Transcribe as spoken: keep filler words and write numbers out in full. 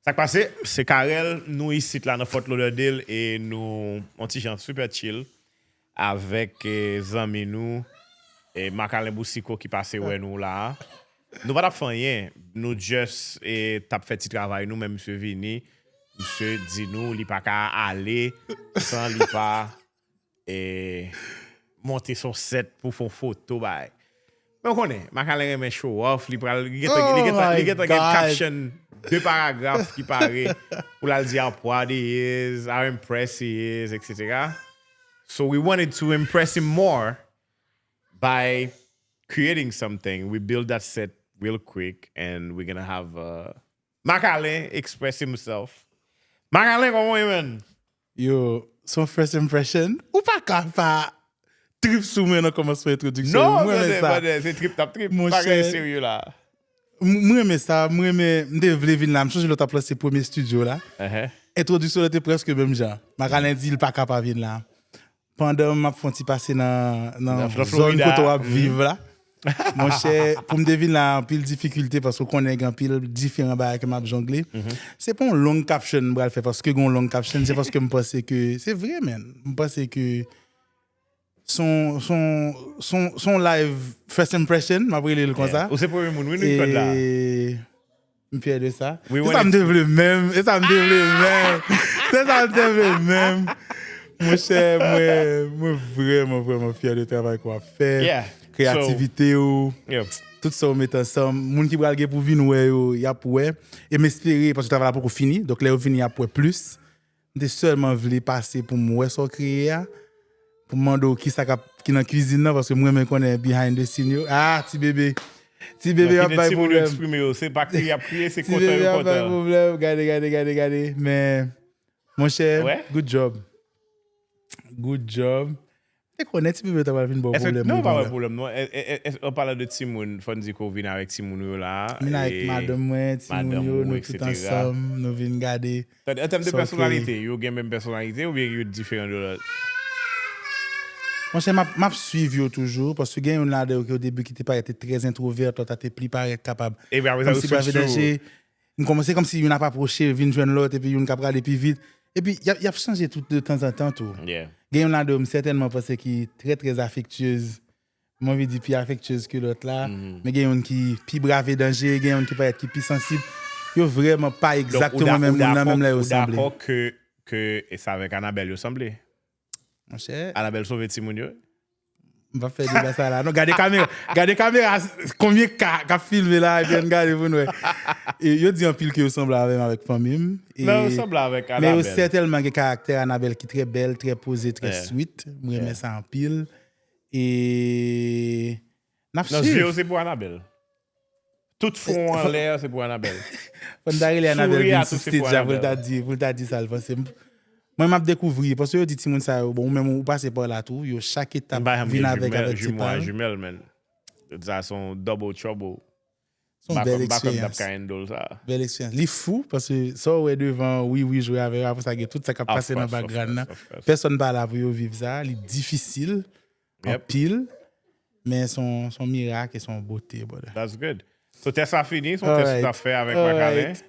Sa k pase? Se Carel, nou isit la nan Fort Lauderdale e nou on ti jan super chill avèk eh, zanmi nou eh, Marc-Alain Boucicault ki pase wè nou la. Nou pa t ap fè anyen, nou just eh, t ap fè ti travay nou, men misye vini, misye di nou li pa ka ale san li pa eh, monte son set pou fè yon foto bay. Men w konnen, Marc-Alain renmen show off, li pral li gentan li gentan li gentan gen caption de paragraph ki pare pou l al di how proud he is, how impressed he is, et cetera. So we wanted to impress him more by creating something. We build that set real quick and we're gonna have uh, Marc-Alain express himself. Marc-Alain, kòman w ye, man? Yo, son first impression, ou pa ka pa trip sou mwen nan kòmansman entwodiksyon. Non, Mwen renmen brother, sa. Brother, se trip t ap trip. Mon Pa gen chè. Serye la. M- Mwen renmen sa, mwen renmen, m te vle vin la, m sonje lè w t ap lanse premye studio la. Uh-huh. Entwodiksyon lan te prèske menm jan. Marc-Alain di l pa ka pa vin la. Pandan m ap fè yon ti pase nan, nan Nan zòn Florida. kote w ap Mhm. viv la. Monchè, pou m te vin la, anpil difikilte paske w konnen gen anpil diferan bagay ke m ap jongle. Se pa yon long caption m pral fè paske gen yon long caption, se paske m panse ke, se vre, men. M panse ke son, son, son, son live first impression, m ap rele l konsa. Ou se premye moun, wi, nou jwenn la. E m fyè de sa. We Se want sa m it. Te vle menm. Se sa m te vle menm. Se sa m te vle menm. Monchè, mwen, mwen vrèman, vrèman fyè de travay ke w ap fè. Yeah. Kreyativite ou, Yep. tout sa w met ansanm. Moun ki pral gen pou vin wè yo, y ap wè. E m espere, paske travay la poko fini, donk lè yo vini, y ap wè plis. M te sèlman vle pase pou m wè sa w kreye a. Pou m mande w kisa k ap ki nan kwizin nan, paske m renmen konnen behind the scene yo. Ah, ti bebe. Ti bebe ap Kite bay timoun yo pwoblèm. Eksprime yo. Se pa kriye y ap kriye, se Ti kontan bebe yo ap bay kontan. Pwoblèm. Gade, gade, gade, gade. Men, monchè, Ouais. Good job. Good job. Te konnen ti bebe ta pral vin ba w Èske pwoblèm. non, Li pa pa wè la. Pwoblèm non. È- è- è- An palan de timoun, fò n di ke w vin avèk timoun yo la. Vin avèk e madanm mwen, timoun madanm yo, ou, nou tout et cetera. Ansanm, nou vin gade. An tèm de So, pèsonalite, yo gen menm pèsonalite oubyen yo diferan de lòt? Monchè, m ap, m ap swiv yo toujou, paske gen youn ladan yo ki o debi ki te parèt te trè entwovè, lòt la te pli parèt kapab. Epi apre sa, yo Kòmsi Brave switch to Danje, m kòmanse kòmsi youn ap apwoche, vin jwenn lòt, epi youn k ap rale pi vit. Epi, y ap, y ap chanje tout de tanzantan tou. Yeah. Gen youn ladan yo, m sètènman panse ki trè, trè afektyez. M anvi di pi afektyez ke lòt la. Men gen youn ki pi brave danje, gen youn ki parèt ki pi sansib. Yo vrèman pa Donk, ou egzakteman da- menm ou moun nan, dakò- menm lè yo ou sanble. dakò ke, ke e sa avèk Anabèl yo sanble? Monchè, Anabèl sove timoun yo? m pa fè deba sa la. Non, gade kamera, gade kamera, konbyen ka k ap filme la, epi ann gade pou n wè. E yo di anpil ke yo sanble avè m avèk fanmi m. E- Non, yo sanble avèk Men yo Anabèl. Sètèlman gen karaktè Anabèl ki trè bèl, trè poze, trè Yeah. sweet. M renmen Yeah. Sa anpil. E n ap Non, zye swiv. Yo se pou Anabèl. Tout fwon anlè se pou Anabèl. Fò n ta rele Anabèl Souri vin a sou tou se stage pou la pou l ta Anabèl. di, pou l ta di sa l panse. M- Mwen, m ap dekouvri, paske yo di timoun sa yo, bon, ou menm ou pase pa la tou, yo chak etap M pa janm vin gen avèk jumèl, avèk ti jumo a pal. Jumèl, men. Sa se yon double trouble. Se yon M pa bèl konn- m pa konn m t ap eksperyans. ka handle sa. Bèl eksperyans. Li fou, paske sa w wè devan, wi, wi, jwe avè yo, apre sa gen tout sa k ap Of pase nan course, of background course, nan. Of course. Pèsonn pa la pou yo viv sa, li difisil, Yep. Anpil, men se yon, se yon mirak e se yon bote, brother. That's good. So, tès la fini, se yon tès ou t ap fè avèk Alright. Marc-Alain. Alright.